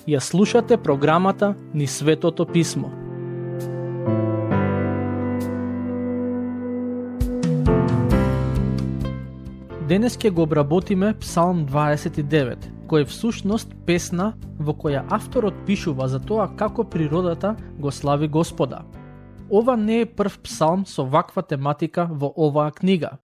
Ја слушате програмата Низ Светото Писмо. Денес ќе го обработиме Псалм 29, кој е всушност песна во која авторот пишува за тоа како природата го слави Господа. Ова не е прв псалм со ваква тематика во оваа книга.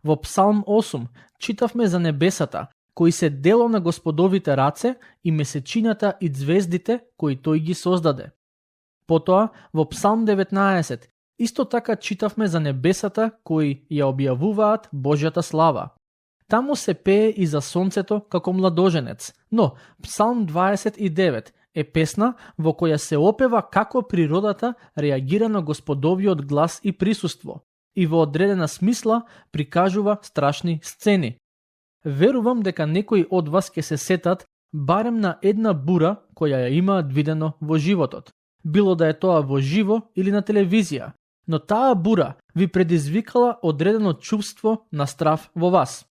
Во Псалм 8 читавме за небесата, кои се дело на Господовите раце и месечината и звездите кои тој ги создаде. Потоа, во Псалм 19, исто така читавме за небесата кои ја објавуваат Божјата слава. Таму се пее и за сонцето како младоженец, но Псалм 29 е песна во која се опева како природата реагира на Господовиот глас и присуство и во одредена смисла прикажува страшни сцени. Верувам дека некои од вас ќе се сетат барем на една бура која ја имаат видено во животот, било да е тоа во живо или на телевизија, но таа бура ви предизвикала одредено чувство на страв во вас.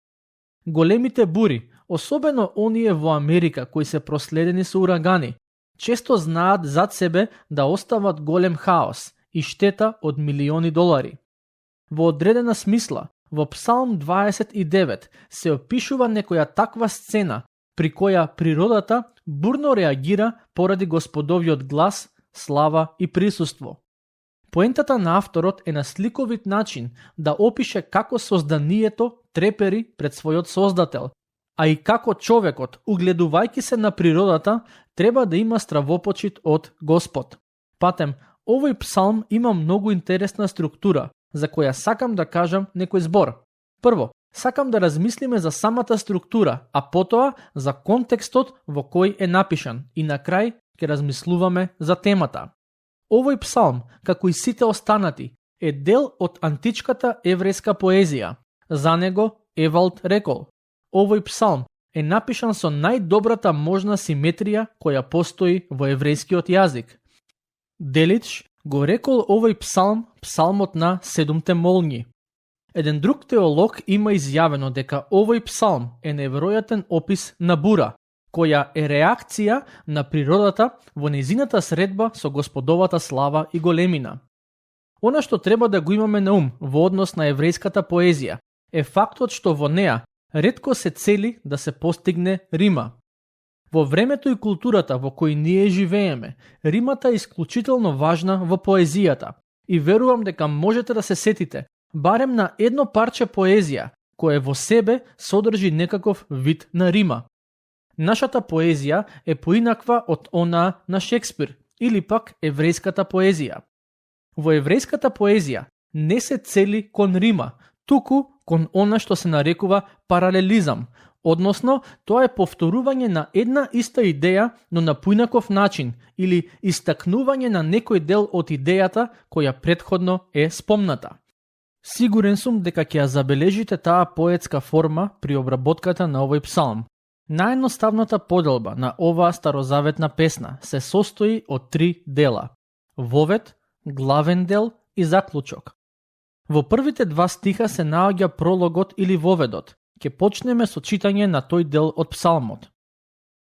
Големите бури, особено оние во Америка кои се проследени со урагани, често знаат зад себе да остават голем хаос и штета од милиони долари. Во одредена смисла, во Псалм 29 се опишува некоја таква сцена при која природата бурно реагира поради Господовиот глас, слава и присуство. Поентата на авторот е на сликовит начин да опише како созданието трепери пред својот создател, а и како човекот, угледувајќи се на природата, треба да има стравопочит од Господ. Патем, овој псалм има многу интересна структура, за која сакам да кажам некој збор. Прво, сакам да размислиме за самата структура, а потоа за контекстот во кој е напишан и на крај ќе размислуваме за темата. Овој псалм, како и сите останати, е дел од античката еврејска поезија. За него Евалд рекол: овој псалм е напишан со најдобрата можна симетрија која постои во еврејскиот јазик. Делич го рекол овој псалм псалмот на 7 молњи. Еден друг теолог има изјавено дека овој псалм е неверојатен опис на бура, која е реакција на природата во нејзината средба со Господовата слава и големина. Она што треба да го имаме на ум во однос на еврејската поезија е фактот што во неа ретко се цели да се постигне рима. Во времето и културата во кој ние живееме, римата е исклучително важна во поезијата и верувам дека можете да се сетите барем на едно парче поезија кое во себе содржи некаков вид на рима. Нашата поезија е поинаква од она на Шекспир или пак еврејската поезија. Во еврејската поезија не се цели кон рима, туку кон она што се нарекува паралелизам, односно тоа е повторување на една иста идеја, но на поинаков начин или истакнување на некој дел од идејата која претходно е спомната. Сигурен сум дека ќе ја забележите таа поетска форма при обработката на овој псалм. Наједноставната поделба на оваа старозаветна песна се состои од 3 дела: вовед, главен дел и заклучок. Во првите 2 стиха се наоѓа прологот или воведот. Ќе почнеме со читање на тој дел од псалмот.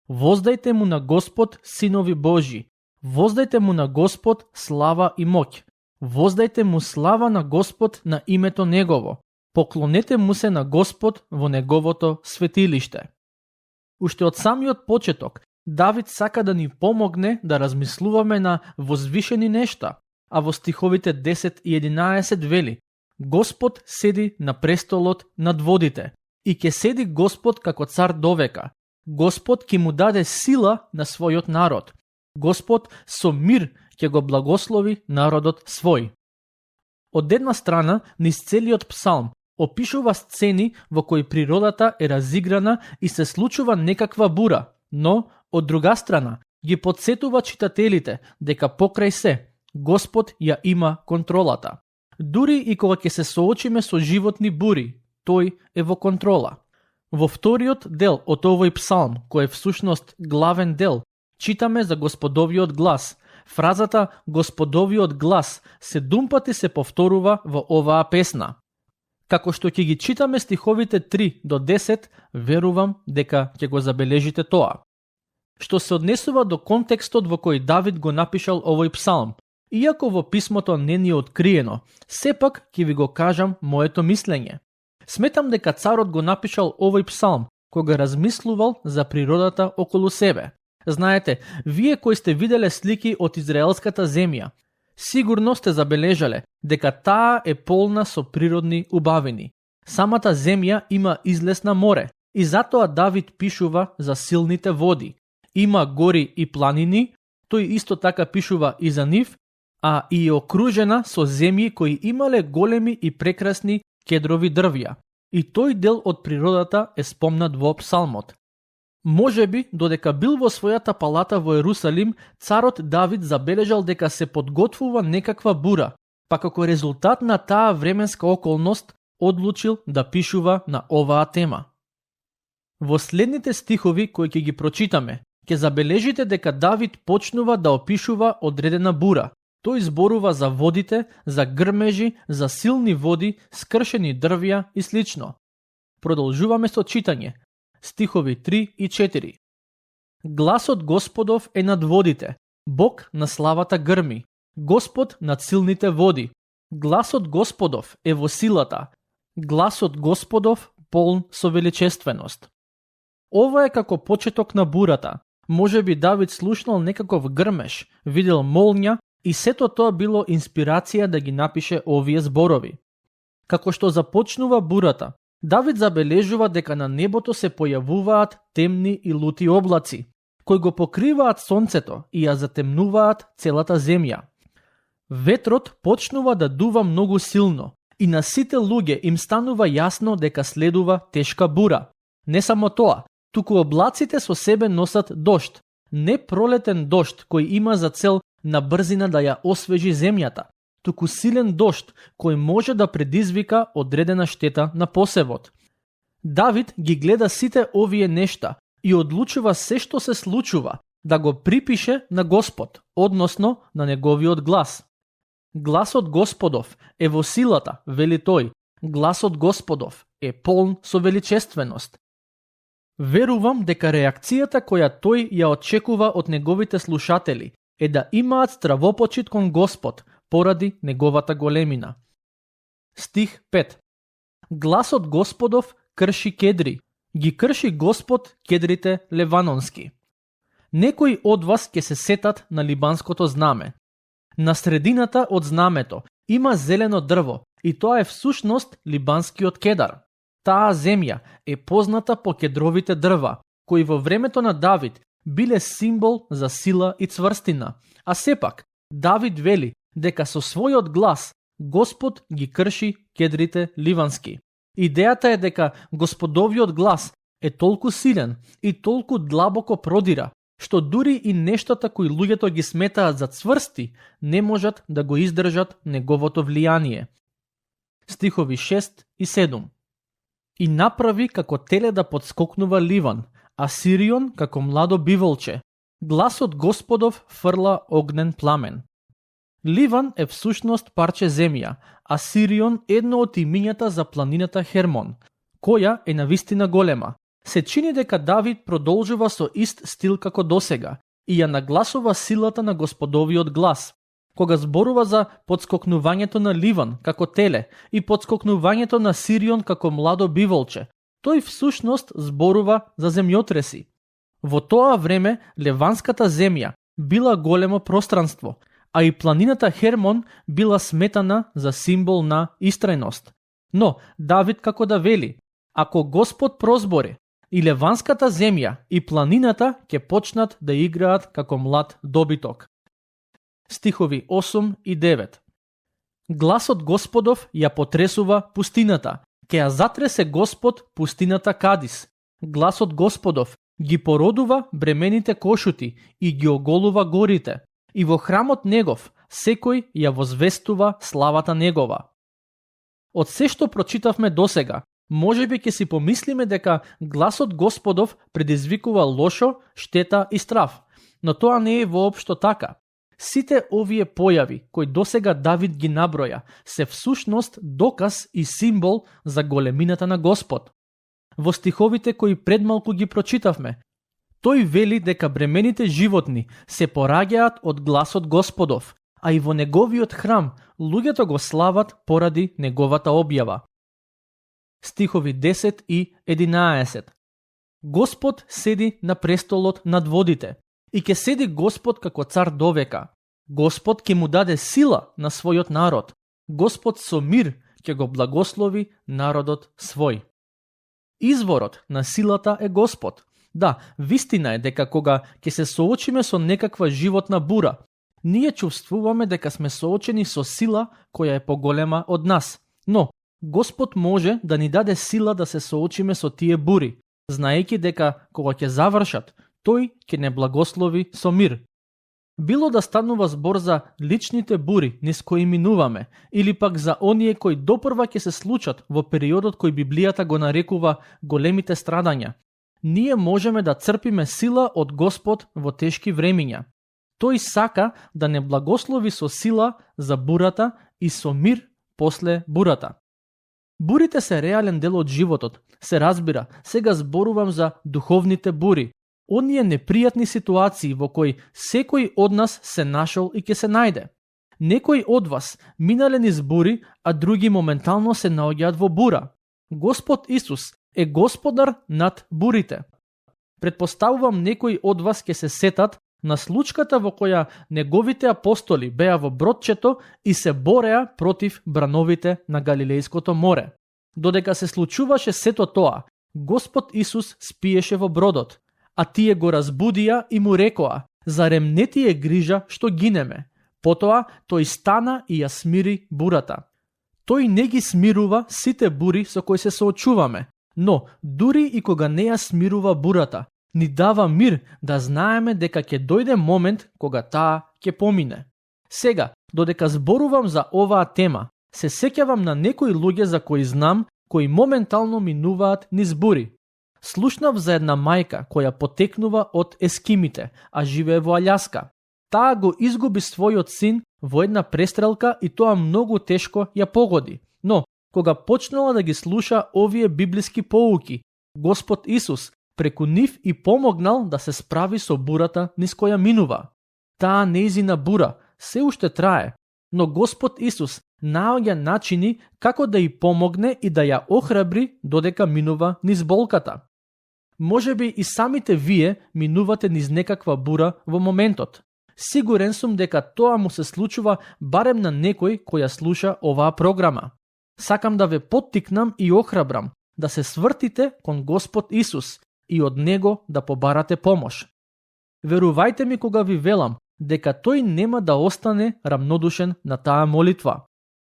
Воздајте му на Господ, синови Божји, воздајте му на Господ слава и моќ, воздајте му слава на Господ на името Негово, поклонете му се на Господ во Неговото светилиште. Уште од самиот почеток, Давид сака да ни помогне да размислуваме на возвишени нешта, а во стиховите 10 и 11 вели: Господ седи на престолот над водите, и ќе седи Господ како цар довека. Господ ќе му даде сила на својот народ. Господ со мир ќе го благослови народот свој. Од една страна, низ целиот псалм опишува сцени во кои природата е разиграна и се случува некаква бура, но, од друга страна, ги подсетува читателите дека покрај се, Господ ја има контролата. Дури и кога ќе се соочиме со животни бури, тој е во контрола. Во вториот дел од овој псалм, кој е всушност главен дел, читаме за Господовиот глас. Фразата Господовиот глас 7 пати се повторува во оваа песна. Како што ќе ги читаме стиховите 3 до 10, верувам дека ќе го забележите тоа. Што се однесува до контекстот во кој Давид го напишал овој псалм, иако во писмото не ни е откриено, сепак ќе ви го кажам моето мислење. Сметам дека царот го напишал овој псалм кога размислувал за природата околу себе. Знаете, вие кои сте виделе слики од израелската земја, сигурно сте забележале дека таа е полна со природни убавини. Самата земја има излез на море и затоа Давид пишува за силните води. Има гори и планини, тој исто така пишува и за нив, а и е окружена со земји кои имале големи и прекрасни кедрови дрвја. И тој дел од природата е спомнат во псалмот. Можеби, додека бил во својата палата во Ерусалим, царот Давид забележал дека се подготвува некаква бура, па како резултат на таа временска околност одлучил да пишува на оваа тема. Во следните стихови кои ќе ги прочитаме, ќе забележите дека Давид почнува да опишува одредена бура. Тој зборува за водите, за грмежи, за силни води, скршени дрвја и слично. Продолжуваме со читање. Стихови 3 и 4. Гласот Господов е над водите, Бог на славата грми, Господ над силните води. Гласот Господов е во силата, гласот Господов полн со величественост. Ова е како почеток на бурата. Можеби Давид слушнал некаков грмеж, видел молња и сето тоа било инспирација да ги напише овие зборови. Како што започнува бурата, Давид забележува дека на небото се појавуваат темни и лути облаци, кои го покриваат сонцето и ја затемнуваат целата земја. Ветрот почнува да дува многу силно и на сите луѓе им станува јасно дека следува тешка бура. Не само тоа, туку облаците со себе носат дожд, не пролетен дожд кој има за цел на брзина да ја освежи земјата, туку силен дожд кој може да предизвика одредена штета на посевот. Давид ги гледа сите овие нешта и одлучува се што се случува да го припише на Господ, односно на неговиот глас. Гласот Господов е во силата, вели тој. Гласот Господов е полн со величественост. Верувам дека реакцијата која тој ја очекува од неговите слушатели е да имаат стравопочит кон Господ поради неговата големина. Стих 5. Гласот Господов крши кедри, ги крши Господ кедрите леванонски. Некои од вас ќе се сетат на либанското знаме. На средината од знамето има зелено дрво и тоа е всушност либанскиот кедар. Таа земја е позната по кедровите дрва, кои во времето на Давид биле символ за сила и цврстина, а сепак Давид вели дека со својот глас Господ ги крши кедрите ливански. Идејата е дека Господовиот глас е толку силен и толку длабоко продира, што дури и нештата кои луѓето ги сметаат за цврсти не можат да го издржат неговото влијание. Стихови 6 и 7. И направи како теле да подскокнува ливан, а Сирион како младо биволче. Гласот Господов фрла огнен пламен. Ливан е всушност парче земја, а Сирион едно од имињата за планината Хермон, која е навистина голема. Се чини дека Давид продолжува со ист стил како досега и ја нагласува силата на Господовиот глас, кога зборува за подскокнувањето на Ливан како теле и подскокнувањето на Сирион како младо биволче. Тој всушност зборува за земјотреси. Во тоа време Леванската земја била големо пространство, а и планината Хермон била сметана за символ на истрајност. Но Давид како да вели, ако Господ прозбори, и Леванската земја и планината ќе почнат да играат како млад добиток. Стихови 8 и 9. Гласот Господов ја потресува пустината, ќе ја затресе Господ пустината Кадис. Гласот Господов ги породува бремените кошути и ги оголува горите, и во храмот негов секој ја возвестува славата негова. Од се што прочитавме досега, можеби ќе си помислиме дека гласот Господов предизвикува лошо, штета и страв, но тоа не е воопшто така. Сите овие појави кои досега Давид ги наброја се всушност доказ и символ за големината на Господ. Во стиховите кои предмалку ги прочитавме, тој вели дека бремените животни се пораѓаат од гласот Господов, а и во неговиот храм луѓето го слават поради неговата објава. Стихови 10 и 11. Господ седи на престолот над водите и ќе седи Господ како цар довека. Господ ќе му даде сила на својот народ. Господ со мир ќе го благослови народот свој. Изворот на силата е Господ. Да, вистина е дека кога ќе се соочиме со некаква животна бура, ние чувствуваме дека сме соочени со сила која е поголема од нас. Но Господ може да ни даде сила да се соочиме со тие бури, знаејќи дека кога ќе завршат, тој ќе не благослови со мир. Било да станува збор за личните бури низ кои минуваме, или пак за оние кои допрва ќе се случат во периодот кој Библијата го нарекува големите страдања, ние можеме да црпиме сила од Господ во тешки времиња. Тој сака да не благослови со сила за бурата и со мир после бурата. Бурите се реален дел од животот, се разбира, сега зборувам за духовните бури, оние непријатни ситуации во кои секој од нас се нашол и ќе се најде. Некои од вас минале низ бури, а други моментално се наоѓаат во бура. Господ Исус е господар над бурите. Предпоставувам некои од вас ќе се сетат на случката во која неговите апостоли беа во бродчето и се бореа против брановите на Галилејското море. Додека се случуваше сето тоа, Господ Исус спиеше во бродот, а тие го разбудија и му рекоа: "Зарем не ти е грижа што гинеме?" Потоа тој стана и ја смири бурата. Тој не ги смирува сите бури со кои се соочуваме, но дури и кога не ја смирува бурата, ни дава мир да знаеме дека ќе дојде момент кога таа ќе помине. Сега, додека зборувам за оваа тема, се сеќавам на некои луѓе за кои знам, кои моментално минуваат низ бури. Слушнав за една мајка која потекнува од ескимите, а живее во Алјаска. Таа го изгуби својот син во една престрелка и тоа многу тешко ја погоди. Но, кога почнала да ги слуша овие библиски поуки, Господ Исус преку нив и помогнал да се справи со бурата низ која минува. Таа нејзина бура се уште трае, но Господ Исус наоѓа начини како да ја помогне и да ја охрабри додека минува низ болката. Можеби и самите вие минувате низ некаква бура во моментот. Сигурен сум дека тоа му се случува барем на некој кој ја слуша оваа програма. Сакам да ве поттикнам и охрабрам да се свртите кон Господ Исус и од Него да побарате помош. Верувајте ми кога ви велам дека тој нема да остане рамнодушен на таа молитва.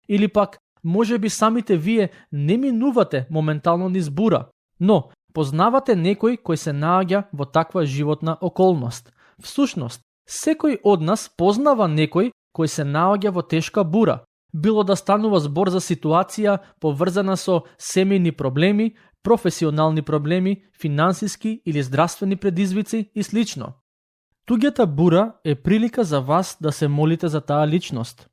Или пак, можеби самите вие не минувате моментално низ бура, но познавате некој кој се наоѓа во таква животна околност. Всушност, секој од нас познава некој кој се наоѓа во тешка бура, било да станува збор за ситуација поврзана со семејни проблеми, професионални проблеми, финансиски или здравствени предизвици и слично. Туѓата бура е прилика за вас да се молите за таа личност.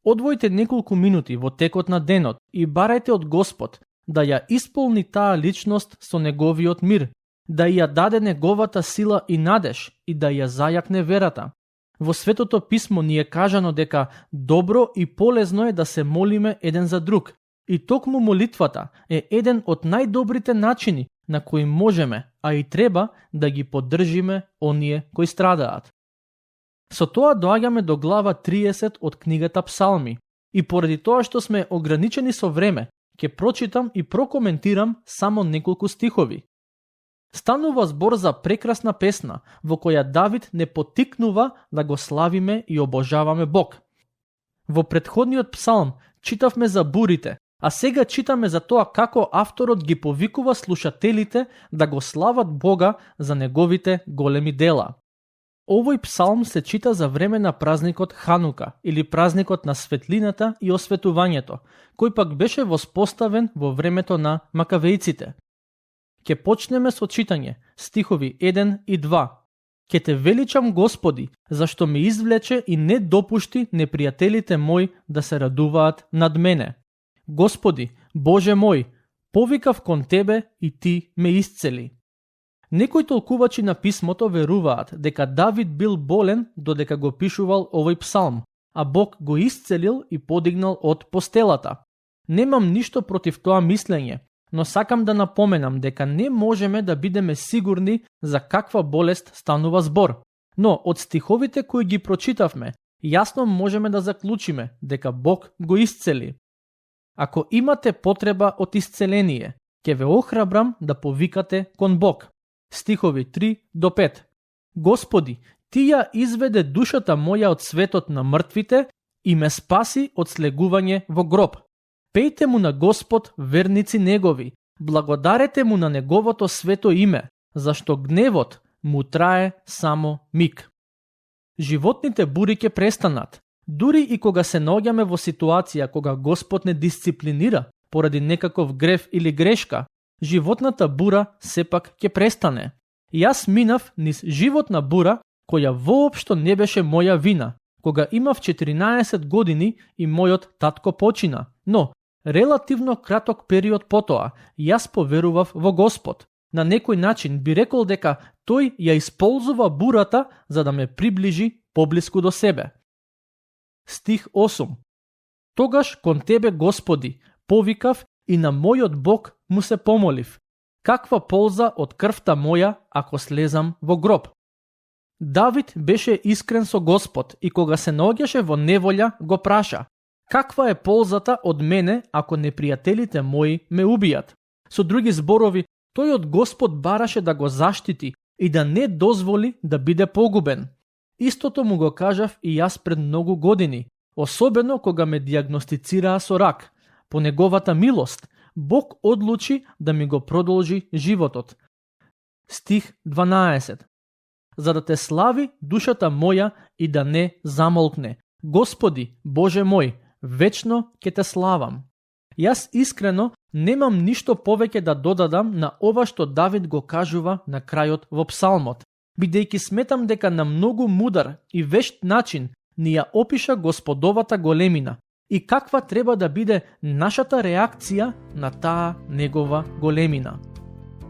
Одвојте неколку минути во текот на денот и барајте од Господ да ја исполни таа личност со неговиот мир, да ја даде неговата сила и надеж и да ја зајакне верата. Во Светото писмо ни е кажано дека добро и полезно е да се молиме еден за друг, и токму молитвата е еден од најдобрите начини на кои можеме, а и треба да ги поддржиме оние кои страдаат. Со тоа доаѓаме до глава 30 од книгата Псалми, и поради тоа што сме ограничени со време, ќе прочитам и прокоментирам само неколку стихови. Станува збор за прекрасна песна во која Давид не поттикнува да го славиме и обожаваме Бог. Во претходниот псалм читавме за бурите, а сега читаме за тоа како авторот ги повикува слушателите да го слават Бога за неговите големи дела. Овој псалм се чита за време на празникот Ханука или празникот на светлината и осветувањето, кој пак беше воспоставен во времето на Макавејците. Ке почнеме со читање, стихови 1 и 2. Ке те величам, Господи, зашто ме извлече и не допушти непријателите мои да се радуваат над мене. Господи, Боже мој, повикав кон Тебе и Ти ме исцели. Некои толкувачи на писмото веруваат дека Давид бил болен додека го пишувал овој псалм, а Бог го исцелил и подигнал од постелата. Немам ништо против тоа мислење, но сакам да напоменам дека не можеме да бидеме сигурни за каква болест станува збор. Но од стиховите кои ги прочитавме, јасно можеме да заклучиме дека Бог го исцели. Ако имате потреба од исцеление, ќе ве охрабрам да повикате кон Бог. Стихови 3 до 5. Господи, Ти ја изведе душата моја од светот на мртвите и ме спаси од слегување во гроб. Пејте му на Господ, верници негови, благодарете му на неговото свето име, зашто гневот му трае само миг. Животните бури ќе престанат. Дури и кога се наоѓаме во ситуација кога Господ не дисциплинира поради некаков грев или грешка, животната бура сепак ќе престане. Јас минав низ животна бура која воопшто не беше моја вина, кога имав 14 години и мојот татко почина, но релативно краток период потоа јас поверував во Господ. На некој начин би рекол дека тој ја исползува бурата за да ме приближи поблиску до себе. Стих 8. Тогаш кон Тебе, Господи, повикав и на мојот Бог му се помолив. Каква полза од крвта моја ако слезам во гроб? Давид беше искрен со Господ и кога се наоѓаше во неволја го праша: каква е ползата од мене ако непријателите мои ме убијат? Со други зборови, тој од Господ бараше да го заштити и да не дозволи да биде погубен. Истото му го кажав и јас пред многу години, особено кога ме дијагностицираа со рак. По неговата милост, Бог одлучи да ми го продолжи животот. Стих 12. За да те слави душата моја и да не замолкне. Господи, Боже мој, вечно ќе те славам. Јас искрено немам ништо повеќе да додадам на ова што Давид го кажува на крајот во псалмот, бидејќи сметам дека на многу мудар и вешт начин ни ја опиша Господовата големина и каква треба да биде нашата реакција на таа негова големина.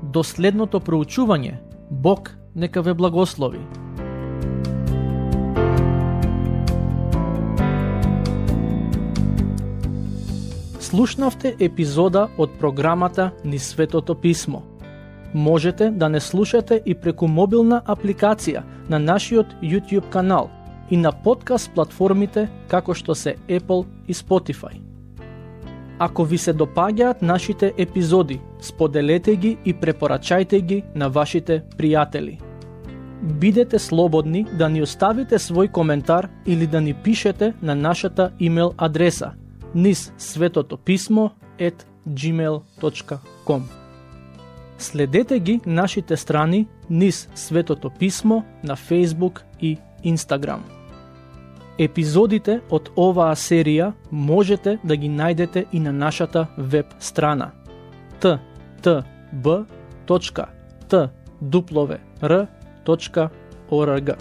До следното проучување, Бог нека ве благослови. Слушнавте епизода од програмата Низ Светото Писмо. Можете да не слушате и преку мобилна апликација на нашиот YouTube канал и на подкаст платформите како што се Apple и Spotify. Ако ви се допаѓаат нашите епизоди, споделете ги и препорачајте ги на вашите пријатели. Бидете слободни да ни оставите свој коментар или да ни пишете на нашата имейл адреса nizsvetotopисmo@gmail.com. Следете ги нашите страни Низ Светото Писмо на Facebook и Instagram. Епизодите од оваа серија можете да ги најдете и на нашата веб страна ttb.twr.org.